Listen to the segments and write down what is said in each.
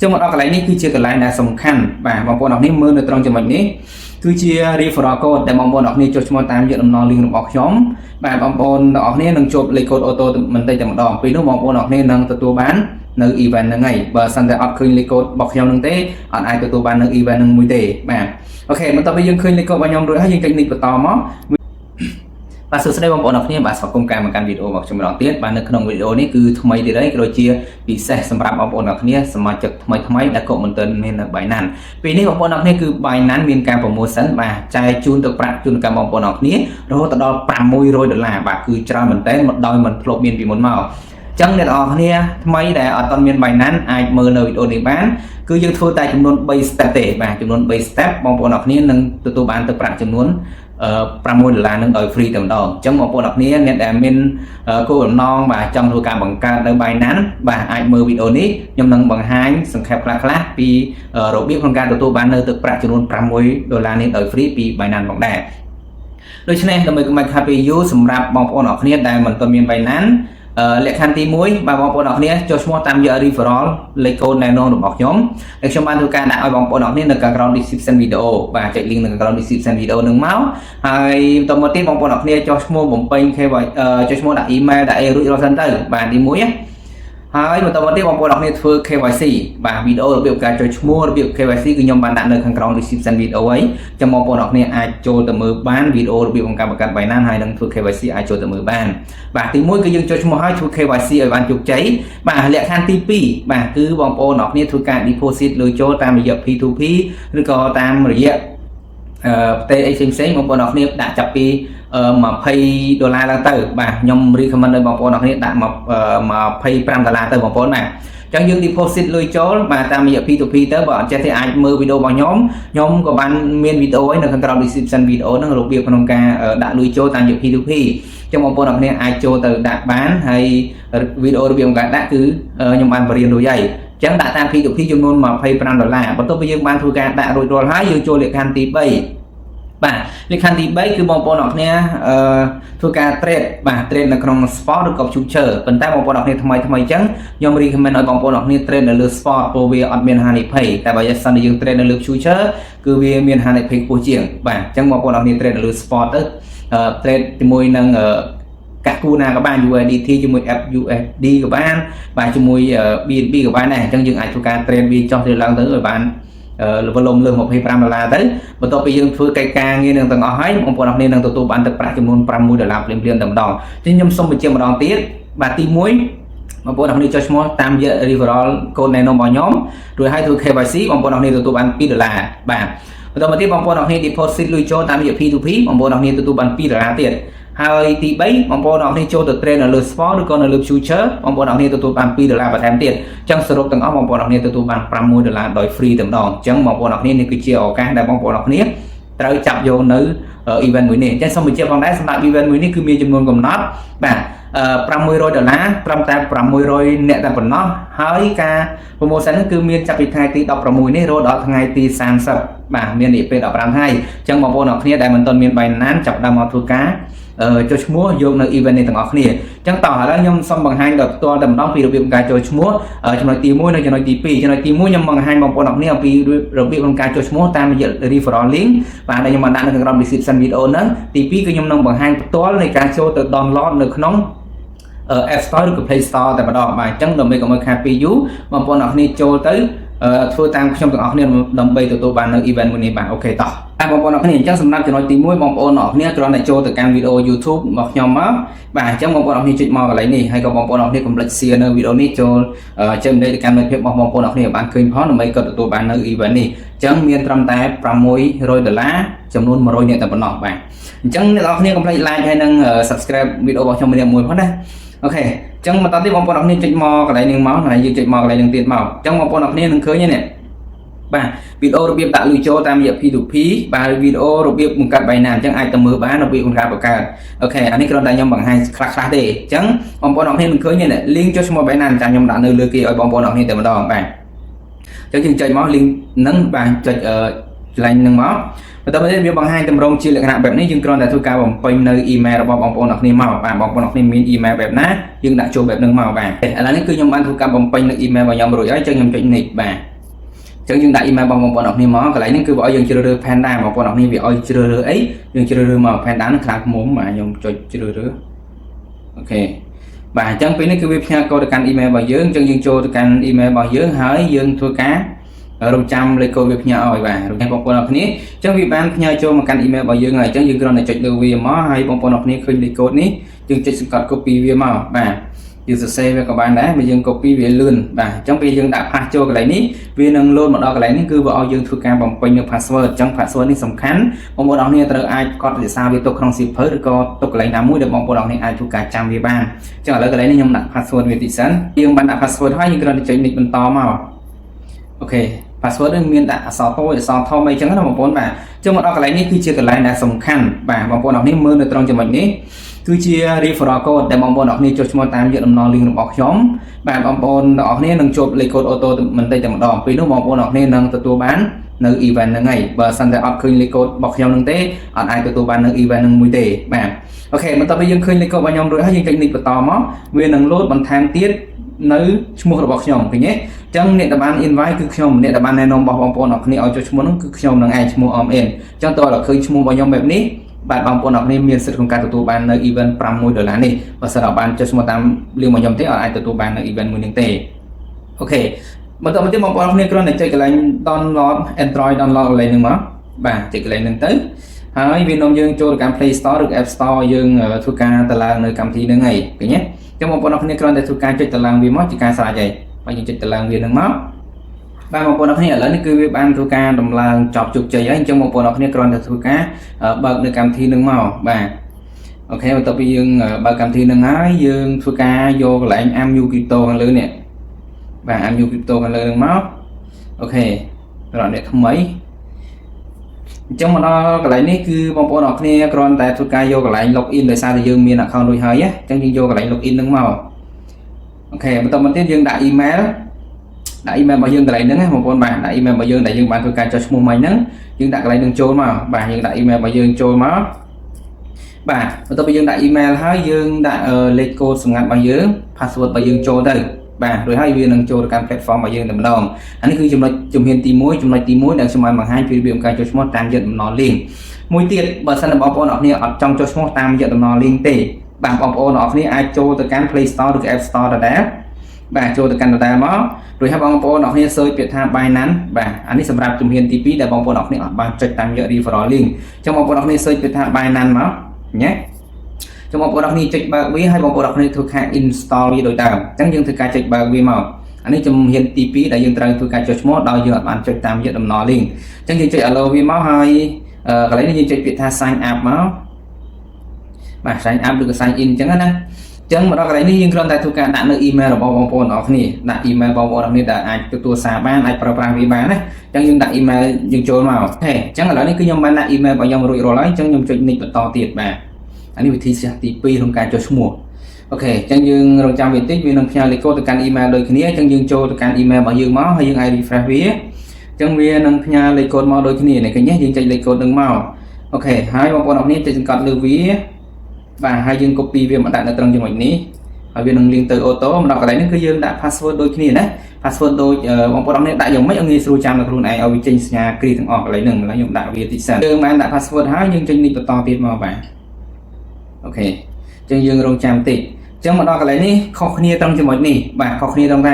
ចឹងមកដល់កន្លែងនេះគឺជាកន្លែងដែលសំខាន់បាទបងប្អូនអរគ្នាមើលនៅត្រង់ចំណុចនេះគឺជា referral code ដែលបងប្អូនអរគ្នាចុះឈ្មោះតាមរយៈតំណ link របស់ខ្ញុំបាទបងប្អូនទាំងអស់គ្នានឹងជួបលេខកូដ auto មិនតិចតែម្ដងពេលនោះបងប្អូនអរគ្នានឹងទទួលបាននៅ event ហ្នឹងហើយបើសិនតែអត់ឃើញលេខកូដរបស់ខ្ញុំហ្នឹងទេអត់អាចទទួលបាននៅ event ហ្នឹងមួយទេបាទ OK បន្ទាប់ពីយើងឃើញលេខកូដរបស់ខ្ញុំរួចហើយយើងចុចនេះបន្តមកបាទសួស្តីបងប្អូនអរគ្នាបាទស្វាគមន៍ការមកកាន់វីដេអូរបស់ខ្ញុំម្ដងទៀតបាទនៅក្នុងវីដេអូនេះគឺថ្មីទៀតហើយក៏ដូចជាពិសេសសម្រាប់បងប្អូនអរគ្នាសមាជិកថ្មីថ្មីដែលក៏មិនទាន់មាននៅ Binance ពេលនេះបងប្អូនអរគ្នាគឺ Binance មានការ promotion បាទចែកជូនទឹកប្រាក់ជូនកម្មបងប្អូនអរគ្នារហូតដល់600ដុល្លារបាទគឺច្រើនមែនតើមកដោយមិនធ្លាប់មានពីមុនមកចឹងអ្នកនរគ្នាថ្មីដែលអត់ទាន់មាន Binance អាចមើលនៅវីដេអូនេះបានគឺយើងធ្វើតែចំនួន3 step ទេបាទចំនួន3 step បងប្អូនអរគ្នានឹងទទួលបានទឹកប្រាក់ចំនួន6ដុល្លារនឹងដោយ free តែម្ដងអញ្ចឹងបងប្អូនអរគ្នាអ្នកដែលមានគោលបំណងបាទចង់ធ្វើការបង្កើតនៅ Binance បាទអាចមើលវីដេអូនេះខ្ញុំនឹងបង្ហាញសង្ខេបខ្លះៗពីរបៀបក្នុងការទទួលបាននៅទឹកប្រាក់ចំនួន6ដុល្លារនេះដោយ free ពី Binance ផងដែរដូច្នេះដើម្បីកុំឲ្យខាតពេលយូរសម្រាប់បងប្អូនអរគ្នាដែលមិនទាន់មាន Binance លក្ខខណ្ឌទី1បាទបងប្អូនអរគ្នាចុះឈ្មោះតាមរយៈ referral លេខកូដណែនាំរបស់ខ្ញុំដែលខ្ញុំបានធ្វើការដាក់ឲ្យបងប្អូនអរគ្នានៅខាងក្រោម description video បាទចុច link នៅខាងក្រោម description video នឹងមកហើយបន្តមកទៀតបងប្អូនអរគ្នាចុះឈ្មោះបំពេញ KY ចុះឈ្មោះដាក់ email ដាក់អីរួចរាល់សិនទៅបាទទី1ហើយបន្តមកទៀតបងប្អូនអរគ្នាធ្វើ KYC បាទវីដេអូរបៀបការចុចឈ្មោះរបៀប KYC គឺខ្ញុំបានដាក់នៅខាងក្រោម description video ហើយចាំបងប្អូនអរគ្នាអាចចូលទៅមើលបានវីដេអូរបៀបក្នុងការបង្កើត Binance ហើយនឹងធ្វើ KYC អាចចូលទៅមើលបានបាទទី1គឺយើងចុចឈ្មោះហើយធ្វើ KYC ឲ្យបានជោគជ័យបាទលក្ខខណ្ឌទី2បាទគឺបងប្អូនអរគ្នាធ្វើការ deposit លុយចូលតាមរយៈ P2P ឬក៏តាមរយៈអឺផ្ទេអីផ្សេងៗបងប្អូនអរគ្នាដាក់ចាប់ពី20ដុល្លារឡើងទៅបាទខ្ញុំ recommend ឲ្យបងប្អូនអរគ្នាដាក់មក25ដុល្លារទៅបងប្អូនបាទ អញ្ចឹងយើង deposit លុយចូលបាទតាមរយៈ P2P ទៅបើអត់ចេះទេអាចមើលវីដេអូរបស់ខ្ញុំខ្ញុំក៏បានមានវីដេអូឯនៅខាងក្រោម description វីដេអូហ្នឹងរបៀបក្នុងការដាក់លុយចូលតាមរយៈ P2P ចឹងបងប្អូនអរគ្នាអាចចូលទៅដាក់បានហើយវីដេអូរបៀបក្នុងការដាក់គឺខ្ញុំបានបរៀនរួចហើយចឹងដាក់តាម P2P ចំនួន25ដុល្លារបន្ទាប់ពីយើងបានធ្វើការដាក់រួចរាល់ហើយយើងចូលលក្ខខណ្ឌទី3បាទលក្ខខណ្ឌទី3គឺបងប្អូនអរគ្នាអឺធ្វើការ trade បាទ trade នៅក្នុង spot ឬក៏ future ប៉ុន្តែបងប្អូនអរគ្នាថ្មីថ្មីអញ្ចឹងខ្ញុំ recommend ឲ្យបងប្អូនអរគ្នា trade នៅលើ spot ព្រោះវាអត់មានហានិភ័យតែបើសិនជាយើង trade នៅលើ future គឺវាមានហានិភ័យខ្ពស់ជាងបាទអញ្ចឹងបងប្អូនអរគ្នា trade នៅលើ spot ទៅ trade ជាមួយនឹងកាក់គូណាក៏បាន USDT ជាមួយ FUSD ក៏បានបាទជាមួយ BNB ក៏បានដែរអញ្ចឹងយើងអាចធ្វើការ trade វាចុះទៅឡើងទៅឲ្យបាន level លំលើស25ដុល្លារទៅបន្ទាប់ពីយើងធ្វើកិច្ចការងារនឹងទាំងអស់ហើយបងប្អូនអរគ្នានឹងទទួលបានទឹកប្រាក់ចំនួន6ដុល្លារភ្លាមៗតែម្ដងអញ្ចឹងខ្ញុំសូមបញ្ជាក់ម្ដងទៀតបាទទី1បងប្អូនអរគ្នាចុះឈ្មោះតាមរយៈ referral code ណែនាំរបស់ខ្ញុំរួចហើយធ្វើ KYC បងប្អូនអរគ្នាទទួលបាន2ដុល្លារបាទបន្តមកទៀតបងប្អូនអរគ្នា deposit លុយចូលតាមរយៈ P2P បងប្អូនអរគ្នាទទួលបាន2ដុល្លារទៀតហើយទី3បងប្អូនអរគ្នាចូលទៅ trade នៅលើ spot ឬក៏នៅលើ future បងប្អូនអរគ្នាទទួលបាន2ដុល្លារបន្ថែមទៀតអញ្ចឹងសរុបទាំងអស់បងប្អូនអរគ្នាទទួលបាន6ដុល្លារដោយ free តែម្ដងអញ្ចឹងបងប្អូនអរគ្នានេះគឺជាឱកាសដែលបងប្អូនអរគ្នាត្រូវចាប់យកនៅ event មួយនេះអញ្ចឹងសូមបញ្ជាក់ផងដែរសម្រាប់ event មួយនេះគឺមានចំនួនកំណត់បាទ600ដុល្លារត្រឹមតែ600អ្នកតែប៉ុណ្ណោះហើយការ promotion ហ្នឹងគឺមានចាប់ពីថ្ងៃទី16នេះរហូតដល់ថ្ងៃទី30បាទមានរយៈពេល15ថ្ងៃអញ្ចឹងបងប្អូនអរគ្នាដែលមិនទាន់មាន Binance ចាប់ដើមមកធ្វើការចុះឈ្មោះយកនៅ event នេះទាំងអស់គ្នាអញ្ចឹងតោះឥឡូវខ្ញុំសូមបង្ហាញដល់ផ្ទាល់តែម្ដងពីរបៀបការចូលឈ្មោះចំណុចទី1និងចំណុចទី2ចំណុចទី1ខ្ញុំបង្ហាញបងប្អូនអរគ្នាអំពីរបៀបក្នុងការចុះឈ្មោះតាមរយៈ referral link បាទដែលខ្ញុំបានដាក់នៅក្នុង description video ហ្នឹងទី2គឺខ្ញុំនឹងបង្ហាញផ្ទាល់នៃការចូលទៅ download នៅក្នុង App Store ឬក៏ Play Store តែម្ដងបាទអញ្ចឹងដើម្បីកុំឲ្យខាតពេលយូរបងប្អូនអរគ្នាចូលទៅធ្វើតាមខ្ញុំទាំងអស់គ្នាដើម្បីទទួលបាននៅ event មួយនេះបាទ OK តោះតែបងប្អូនអរគ្នាអញ្ចឹងសម្រាប់ចំណុចទី1បងប្អូនអរគ្នាគ្រាន់តែចូលទៅកាន់វីដេអូ YouTube របស់ខ្ញុំមកបាទអញ្ចឹងបងប្អូនអរគ្នាចុចមកកន្លែងនេះហើយក៏បងប្អូនអរគ្នាកុំភ្លេច share នៅវីដេអូនេះចូលចេញទៅកាន់មិត្តភ័ក្តិរបស់បងប្អូនអរគ្នាបានឃើញផងដើម្បីក៏ទទួលបាននៅ event នេះអញ្ចឹងមានត្រឹមតែ600ដុល្លារចំនួន100នាក់តែប៉ុណ្ណោះបាទអញ្ចឹងអ្នកនរគ្នាកុំភ្លេច like ហើយនិង subscribe វីដេអូរបស់ខ្ញុំម្នាក់មួយផងណា OK អញ្ចឹងបន្តទៀតបងប្អូនអរគ្នាចុចមកកន្លែងនេះមកហើយយើងចុចមកកន្លែងនេះទៀតមកអញ្ចឹងបងប្អូនអរគ្នានឹងឃើញនេះបាទវីដេអូរបៀបដាក់លុយចូលតាមរយៈ P2P បាទវីដេអូរបៀបបង្កើត Binance អញ្ចឹងអាចទៅមើលបានរបៀបបង្កើតបង្កើត OK អានេះគ្រាន់តែខ្ញុំបង្ហាញខ្លះខ្លះទេអញ្ចឹងបងប្អូនអរគ្នានឹងឃើញនេះ link ចុះឈ្មោះ Binance ចាំខ្ញុំដាក់នៅលើគេឲ្យបងប្អូនអរគ្នាតែម្ដងបាទអញ្ចឹងយើងចុចមក link ហ្នឹងបាទចុចអឺ កន្លែងហ្នឹងមកបន្តមកទៀតវាបង្ហាញតម្រងជាលក្ខណៈបែបនេះយើងគ្រាន់តែធ្វើការបំពេញនៅ email របស់បងប្អូនអរគ្នាមកបាទបងប្អូនអរគ្នាមាន email បែបណាយើងដាក់ចូលបែបហ្នឹងមកបាទឥឡូវនេះគឺខ្ញុំបានធ្វើការបំពេញនៅ email របស់ខ្ញុំរួចហើយអញ្ចឹងខ្ញុំចុច next បាទអញ្ចឹងយើងដាក់ email របស់បងប្អូនអរគ្នាមកកន្លែងនេះគឺវាឲ្យយើងជ្រើសរើស panda បងប្អូនអរគ្នាវាឲ្យជ្រើសរើសអីយើងជ្រើសរើសមក panda ហ្នឹងខ្លាំងមុំបាទខ្ញុំចុចជ្រើសរើស OK បាទអញ្ចឹងពេលនេះគឺវាផ្ញើកូដទៅកាន់ email របស់យើងអញ្ចឹងយើងចូលទៅកាន់ email របស់យើងហើយយើងធ្វើការរងចាំលេខកូដវាផ្ញើឲ្យបាទរងចាំបងប្អូនអរគ្នាអញ្ចឹងវាបានផ្ញើចូលមកកាន់ email របស់យើងហើយអញ្ចឹងយើងគ្រាន់តែចុចលើវាមកហើយបងប្អូនអរគ្នាឃើញលេខកូដនេះយើងចុចសង្កត់ copy វាមកបាទយើងសរសេរវាក៏បានដែរបើយើង copy វាលឿនបាទអញ្ចឹងពេលយើងដាក់ paste ចូលកន្លែងនេះវានឹង load មកដល់កន្លែងនេះគឺវាឲ្យយើងធ្វើការបំពេញនៅ password អញ្ចឹង password នេះសំខាន់បងប្អូនអរគ្នាត្រូវអាចកត់រក្សាវាទុកក្នុងសៀវភៅឬក៏ទុកកន្លែងណាមួយដែលបងប្អូនអរគ្នាអាចធ្វើការចាំវាបានអញ្ចឹងឥឡូវកន្លែងនេះខ្ញុំដាក់ password វាតិចសិនយើងបានដាក់ password ហើយយើងគ្រាន់តែចុច next បន្តមក OK password នឹងមានដាក់អក្សរតូចអក្សរធំអីចឹងណាបងប្អូនបាទអញ្ចឹងមកដល់កន្លែងនេះគឺជាកន្លែងដែលសំខាន់បាទបងប្អូនអរគ្នាមើលនៅត្រង់ចំណុចនេះគឺជា referral code ដែលបងប្អូនអរគ្នាចុះឈ្មោះតាមរយៈតំណ link របស់ខ្ញុំបាទបងប្អូនទាំងអស់គ្នានឹងជួបលេខកូដ auto មិនតិចតែម្ដងពេលនោះបងប្អូនអរគ្នានឹងទទួលបាននៅ event ហ្នឹងហើយបើសិនតែអត់ឃើញលេខកូដរបស់ខ្ញុំហ្នឹងទេអត់អាចទទួលបាននៅ event ហ្នឹងមួយទេបាទ OK បន្ទាប់ពីយើងឃើញលេខកូដរបស់ខ្ញុំរួចហើយយើងចុចនេះបន្តមកវានឹង load បន្ថែមទៀតនៅឈ្មោះរបស់ខ្ញុំឃើញទេអញ្ចឹងអ្នកដែលបាន invite គឺខ្ញុំអ្នកដែលបានណែនាំរបស់បងប្អូនអរគ្នាឲ្យចុះឈ្មោះហ្នឹងគឺខ្ញុំនឹងឯងឈ្មោះអមអិនអញ្ចឹងតើដល់ឃើញឈ្មោះរបស់ខ្ញុំបែបនេះបាទបងប្អូនអរគ្នាមានសិទ្ធិក្នុងការទទួលបាននៅ event 6ដុល្លារនេះបើសិនអត់បានចុះឈ្មោះតាម link របស់ខ្ញុំទេអត់អាចទទួលបាននៅ event មួយនេះទេ OK បន្តមកទៀតបងប្អូនអរគ្នាគ្រាន់តែចុចកន្លែង download Android download កន្លែងហ្នឹងមកបាទចុចកន្លែងហ្នឹងទៅហើយវានាំយើងចូលទៅកាន់ Play Store ឬ App Store យើងធ្វើការតម្លើងនៅកម្មវិធីហ្នឹងហើយឃើញទេចឹងបងប្អូនអរគ្នាគ្រាន់តែធ្វើការចុចតម្លើងវាមកជាការស្រេចហើយបើយើងចុចតម្លើងវាហ្នឹងមកបាទបងប្អូនអរគ្នាឥឡូវនេះគឺវាបានធ្វើការដំឡើងចប់ជោគជ័យហើយអញ្ចឹងបងប្អូនអរគ្នាគ្រាន់តែធ្វើការបើកនៅកម្មវិធីហ្នឹងមកបាទ OK បន្ទាប់ពីយើងបើកកម្មវិធីហ្នឹងហើយយើងធ្វើការយកកន្លែង Amu Crypto ខាងលើនេះបាទ Amu Crypto ខាងលើហ្នឹងមក OK រកអ្នកថ្មីអញ្ចឹងមកដល់កន្លែងនេះគឺបងប្អូនអរគ្នាគ្រាន់តែធ្វើការយកកន្លែង login ដោយសារតែយើងមាន account រួចហើយអញ្ចឹងយើងយកកន្លែង login ហ្នឹងមក OK បន្តមកទៀតយើងដាក់ email ដាក់ email របស់យើងកន្លែងហ្នឹងណាបងប្អូនបាទដាក់ email របស់យើងដែលយើងបានធ្វើការចុះឈ្មោះមិញហ្នឹងយើងដាក់កន្លែងហ្នឹងចូលមកបាទយើងដាក់ email របស់យើងចូលមកបាទបន្ទាប់ពីយើងដាក់ email ហើយយើងដាក់លេខកូដសម្ងាត់របស់យើង password របស់យើងចូលទៅបាទរួចហើយវានឹងចូលទៅកាន់ platform របស់យើងតែម្ដងអានេះគឺចំណុចជំហានទី1ចំណុចទី1ដែលខ្ញុំបានបង្ហាញពីរបៀបការចុះឈ្មោះតាមរយៈតំណ link មួយទៀតបើសិនជាបងប្អូនអរគ្នាអត់ចង់ចុះឈ្មោះតាមរយៈតំណ link ទេបាទបងប្អូនអរគ្នាអាចចូលទៅកាន់ Play Store ឬក៏ App Store ដដែលបាទចូលទៅកាន់ដដែលមករួចហើយបងប្អូនអរគ្នា search ពាក្យថា Binance បាទអានេះសម្រាប់ជំហានទី2ដែលបងប្អូនអរគ្នាអត់បានចុចតាមរយៈ referral link អញ្ចឹងបងប្អូនអរគ្នា search ពាក្យថា Binance មកញ៉េចឹងបងប្អូនអរគ្នាចុចបើកវាហើយបងប្អូនអរគ្នាធ្វើការ install វាដោយដើមអញ្ចឹងយើងធ្វើការចុចបើកវាមកអានេះជំហានទី2ដែលយើងត្រូវធ្វើការចុះឈ្មោះដោយយើងអត់បានចុចតាមរយៈតំណ link អញ្ចឹងយើងចុច allow វាមកហើយកន្លែងនេះយើងចុចពាក្យថា sign up មកបាទ sign up ឬក៏ sign in អញ្ចឹងណាអញ្ចឹងមកដល់កន្លែងនេះយើងគ្រាន់តែធ្វើការដាក់នៅ email របស់បងប្អូនអរគ្នាដាក់ email បងប្អូនអរគ្នាដែលអាចទទួលសារបានអាចប្រើប្រាស់វាបានណាអញ្ចឹងយើងដាក់ email យើងចូលមកហេអញ្ចឹងឥឡូវនេះគឺខ្ញុំបានដាក់ email របស់ខ្ញុំរួចរាល់ហើយអញ្ចឹងខ្ញុំចុច next បន្តទៀតបាទអានេះវិធីសាស្ត្រទី2ក្នុងការចុះឈ្មោះ OK អញ្ចឹងយើងរងចាំវាតិចវានឹងផ្ញើលេខកូដទៅកាន់ email ដូចគ្នាអញ្ចឹងយើងចូលទៅកាន់ email របស់យើងមកហើយយើងអាច refresh វាអញ្ចឹងវានឹងផ្ញើលេខកូដមកដូចគ្នានេះឃើញទេយើងចុចលេខកូដនឹងមក OK ហើយបងប្អូនអរគ្នាចុចសង្កត់លើវាបាទហើយយើង copy វាមកដាក់នៅត្រង់ចំណុចនេះហើយវានឹង link ទៅ auto មកដល់កន្លែងនេះគឺយើងដាក់ password ដូចគ្នាណា password ដូចបងប្អូនអរគ្នាដាក់យ៉ាងម៉េចឲ្យងាយស្រួលចាំនៅខ្លួនឯងឲ្យវាចេញសញ្ញាគ្រីទាំងអស់កន្លែងហ្នឹងឥឡូវខ្ញុំដាក់វាតិចសិនយើងបានដាក់ password ហើយយើងចុចនេះបន្តទៀតមកបាទ OK អញ្ចឹងយើងរងចាំតិចអញ្ចឹងមកដល់កន្លែងនេះខុសគ្នាត្រង់ចំណុចនេះបាទខុសគ្នាត្រង់ថា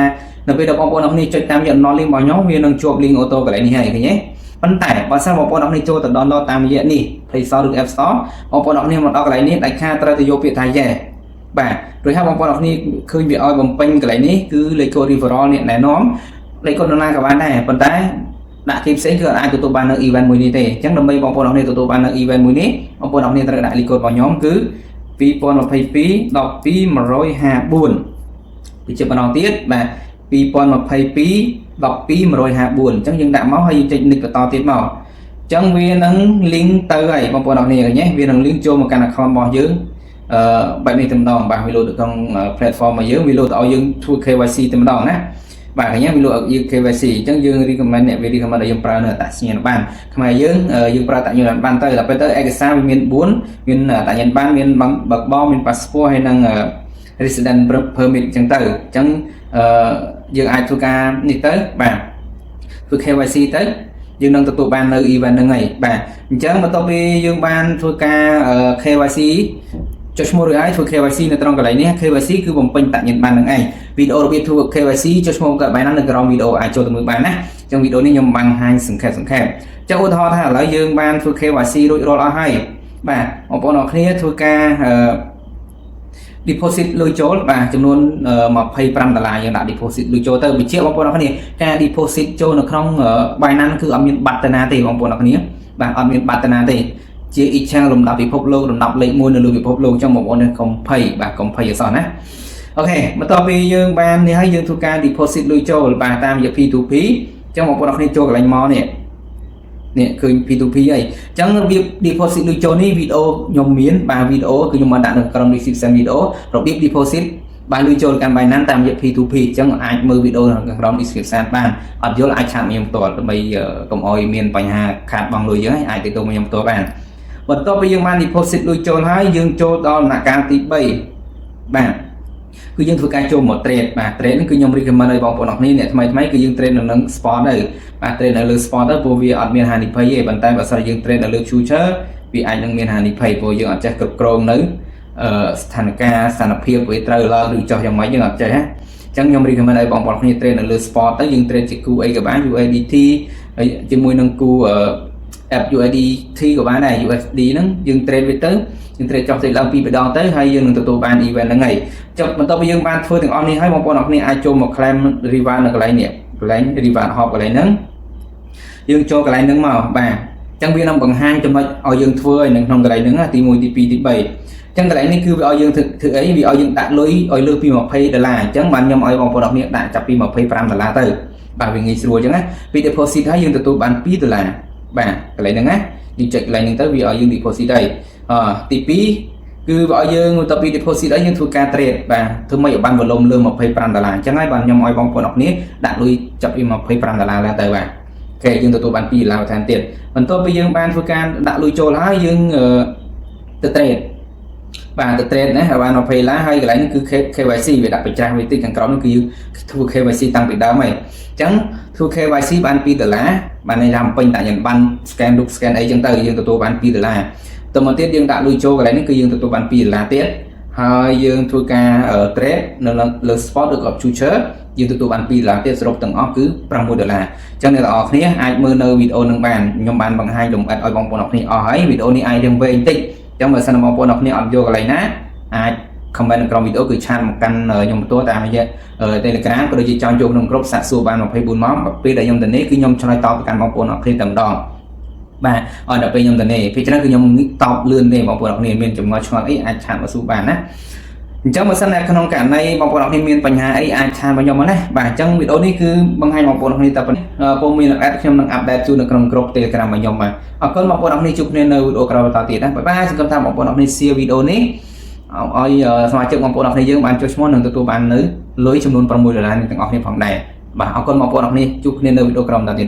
នៅពេលដែលបងប្អូនអរគ្នាចុចតាមរយៈ link របស់ខ្ញុំវានឹងជាប់ link auto កន្លែងនេះហើយឃើញទេប៉ុន្តែបើសិនបងប្អូនអរគ្នាចូលទៅ download តាមរយៈនេះ Play Store ឬ App Store បងប្អូនអរគ្នាមកដល់កន្លែងនេះដាច់ខាតត្រូវតែយកពាក្យថា yes បាទរួចហើយបងប្អូនអរគ្នាឃើញវាឲ្យបំពេញកន្លែងនេះគឺលេខកូដ referral នេះណែនាំលេខកូដនរណាក៏បានដែរប៉ុន្តែដាក់គេផ្សេងគឺអាចទទួលបាននៅ event មួយនេះទេអញ្ចឹងដើម្បីបងប្អូនអរគ្នាទទួលបាននៅ event មួយនេះបងប្អូនអរគ្នាត្រូវដាក់លេខកូដរបស់ខ្ញុំគឺ2022 12154ពីជាម្ដងទៀតបាទ2022 12154អញ្ចឹងយើងដាក់មកហើយយើងចុច next បន្តទៀតមកអញ្ចឹងវានឹង link ទៅហើយបងប្អូនអរគ្នាឃើញទេវានឹង link ចូលមកកាន់ account របស់យើងអឺបែបនេះតែម្ដងបាទវាលោតទៅក្នុង platform របស់យើងវាលោតទៅឲ្យយើងធ្វើ KYC តែម្ដងណា បាទកញ្ញាវាលក់យើង KYC អញ្ចឹងយើង recommend អ្នកវា recommend ឲ្យយើងប្រើនៅអត្តសញ្ញាណប័ណ្ណខ្មែរយើងយើងប្រើអត្តសញ្ញាណប័ណ្ណទៅដល់ពេលទៅឯកសារវាមាន4មានអត្តសញ្ញាណប័ណ្ណមានបើកបរមាន passport ហើយនិង resident permit អញ្ចឹងទៅអញ្ចឹងយើងអាចធ្វើការនេះទៅបាទធ្វើ KYC ទៅយើងនឹងទទួលបាននៅ event ហ្នឹងហើយបាទអញ្ចឹងបន្ទាប់ពីយើងបានធ្វើការ KYC ចុះឈ្មោះរួចហើយធ្វើ KYC នៅត្រង់កន្លែងនេះ KYC គឺបំពេញអត្តសញ្ញាណប័ណ្ណហ្នឹងឯងវីដេអូរបៀបធ្វើ KYC ចុះឈ្មោះកើតបាយណានៅក្រោមវីដេអូអាចចូលទៅមើលបានណាអញ្ចឹងវីដេអូនេះខ្ញុំបង្ហាញសង្ខេបសង្ខេបអញ្ចឹងឧទាហរណ៍ថាឥឡូវយើងបានធ្វើ KYC រួចរាល់អស់ហើយបាទបងប្អូនអរគ្នាធ្វើការ deposit លុយចូលបាទចំនួន25ដុល្លារយើងដាក់ deposit លុយចូលទៅបញ្ជាក់បងប្អូនអរគ្នាការ deposit ចូលនៅក្នុង Binance គឺអត់មានបាត់ទៅណាទេបងប្អូនអរគ្នាបាទអត់មានបាត់ទៅណាទេជា exchange លំដាប់ពិភពលោកលំដាប់លេខ1នៅលើពិភពលោកអញ្ចឹងបងប្អូនកុំភ័យបាទកុំភ័យអសោះណាOK បន្ទាប់ពីយើងបាននេះហើយយើងធ្វើការ deposit លុយចូលបាទតាមរយៈ P2P អញ្ចឹងបងប្អូនអរគ្នាចូលកន្លែងមកនេះនេះឃើញ P2P ហើយអញ្ចឹងរបៀប deposit លុយចូលនេះវីដេអូខ្ញុំមានបាទវីដេអូគឺខ្ញុំបានដាក់នៅក្រោម description វីដេអូរបៀប deposit បានលុយចូលកាន់ Binance តាមរយៈ P2P អញ្ចឹងអាចមើលវីដេអូនៅក្រោម description បានអត់យល់អាច chat មកខ្ញុំផ្ទាល់ដើម្បីកុំឲ្យមានបញ្ហាខាតបង់លុយអញ្ចឹងអាចទៅមកខ្ញុំផ្ទាល់បានបន្ទាប់ពីយើងបាន deposit លុយចូលហើយយើងចូលដល់ដំណាក់កាលទី3បាទគឺយើងធ្វើការចូលមក trade បាទ trade ហ្នឹងគឺខ្ញុំ recommend ឲ្យបងប្អូនអរគ្នាអ្នកថ្មីថ្មីគឺយើង trade នៅនឹង spot ទៅបាទ trade នៅលើ spot ទៅព្រោះវាអត់មានហានិភ័យទេប៉ុន្តែបើសិនយើង trade នៅលើ future វាអាចនឹងមានហានិភ័យព្រោះយើងអត់ចេះគ្រប់គ្រងនៅស្ថានភាពស្ថានភាពវាត្រូវឡើងឬចុះយ៉ាងម៉េចយើងអត់ចេះណាអញ្ចឹងខ្ញុំ recommend ឲ្យបងប្អូនគ្នា trade នៅលើ spot ទៅយើង trade ជាគូអីក៏បាន USDT ហើយជាមួយនឹងគូ app USDT ក៏បានដែរ USD ហ្នឹងយើង trade វាទៅយើង trade ចុះទៅឡើងពីរដងទៅហើយយើងនឹងទទួលបាន event ហ្នឹងហើយចុះបន្ទាប់ពីយើងបានធ្វើទាំងអស់នេះហើយបងប្អូនអរគ្នាអាចចូលមក claim reward នៅកន្លែងនេះកន្លែង reward hub កន្លែងហ្នឹងយើងចូលកន្លែងហ្នឹងមកបាទអញ្ចឹងវានឹងបង្ហាញចំណុចឲ្យយើងធ្វើឲ្យនៅក្នុងកន្លែងហ្នឹងទី1ទី2ទី3អញ្ចឹងកន្លែងនេះគឺវាឲ្យយើងធ្វើធ្វើអីវាឲ្យយើងដាក់លុយឲ្យលើសពី20ដុល្លារអញ្ចឹងបានខ្ញុំឲ្យបងប្អូនអរគ្នាដាក់ចាប់ពី25ដុល្លារទៅបាទវាងាយស្រួលអញ្ចឹងណាពី deposit ហើយយើងទទួលបាន2ដុល្លារបាទកន្លែងហ្នឹងណាយើងចុចកន្លែងហ្នឹងទៅវាឲ្យយើង deposit ហើយអទី2គឺវាឲ្យយើងបន្ទាប់ពី deposit ហើយយើងធ្វើការ trade បាទធ្វើម៉េចឲ្យបាន volume លើ25ដុល្លារអញ្ចឹងហើយបាទខ្ញុំឲ្យបងប្អូនអរគ្នាដាក់លុយចាប់ពី25ដុល្លារឡើងទៅបាទ OK យើងទទួលបាន2ដុល្លារបន្ថែមទៀតបន្ទាប់ពីយើងបានធ្វើការដាក់លុយចូលហើយយើងទៅ trade បាទទៅ trade ណាឲ្យបាន20ដុល្លារហើយកន្លែងនេះគឺ KYC វាដាក់បញ្ច្រាស់វាតិចខាងក្រោមនេះគឺយើងធ្វើ KYC តាំងពីដើមហើយអញ្ចឹងធ្វើ KYC បាន2ដុល្លារបានន័យថាបំពេញដាក់ញ៉ាំបាន scan រូប scan អីចឹងទៅយើងទទួលបាន2ដុល្លារទៅមកទៀតយើងដាក់លុយចូលកន្លែងនេះគឺយើងទទួលបាន2ដុល្លារទៀតហើយយើងធ្វើការ trade នៅលើ spot ឬក៏ future យើងទទួលបាន2ដុល្លារទៀតសរុបទាំងអស់គឺ6ដុល្លារអញ្ចឹងអ្នកទាំងអស់គ្នាអាចមើលនៅវីដេអូនឹងបានខ្ញុំបានបង្ហាញលម្អិតឲ្យបងប្អូនអរគ្នាអស់ហើយវីដេអូនេះអាចរៀងវែងតិចអញ្ចឹងបើសិនបងប្អូនអរគ្នាអត់យកកន្លែងណាអាច comment នៅក្រោមវីដេអូគឺ chat មកកាន់ខ្ញុំផ្ទាល់តាមរយៈ Telegram ក៏ដូចជាចង់ចូលក្នុងក្រុមសាកសួរបាន24ម៉ោងពេលដែលខ្ញុំទៅនេះគឺខ្ញុំឆ្លើយតបទៅកាន់បងប្អូនអរគ្នាតែម្ដងបាទអត់ដល់ពេលខ្ញុំទៅនេះពេលច្រើនគឺខ្ញុំតបលឿនទេបងប្អូនអរគ្នាមានចម្ងល់ឆ្ងល់អីអាច chat មកសួរបានណាអញ្ចឹងបើសិនតែក្នុងករណីបងប្អូនអរគ្នាមានបញ្ហាអីអាច chat មកខ្ញុំមកណាបាទអញ្ចឹងវីដេអូនេះគឺបង្ហាញបងប្អូនអរគ្នាតែប៉ុណ្ណេះពុំមាន add ខ្ញុំនឹង update ជូននៅក្នុងក្រុម Telegram របស់ខ្ញុំបាទអរគុណបងប្អូនអរគ្នាជួបគ្នានៅវីដេអូក្រោយបន្តទៀតណាbye bye សង្ឃឹមថាបងប្អូនអរគ្នា share វីដេអូនេះឲ្យសមាជិកបងប្អូនអរគ្នាយើងបានចុះឈ្មោះនិងទទួលបាននៅលុយចំនួន6ដុល្លារនេះទាំងអស់គ្នាផងដែរបាទអរគុណបងប្អូនអរគ្នាជួបគ្នានៅវីដេអូក្រោយបន្តទៀត។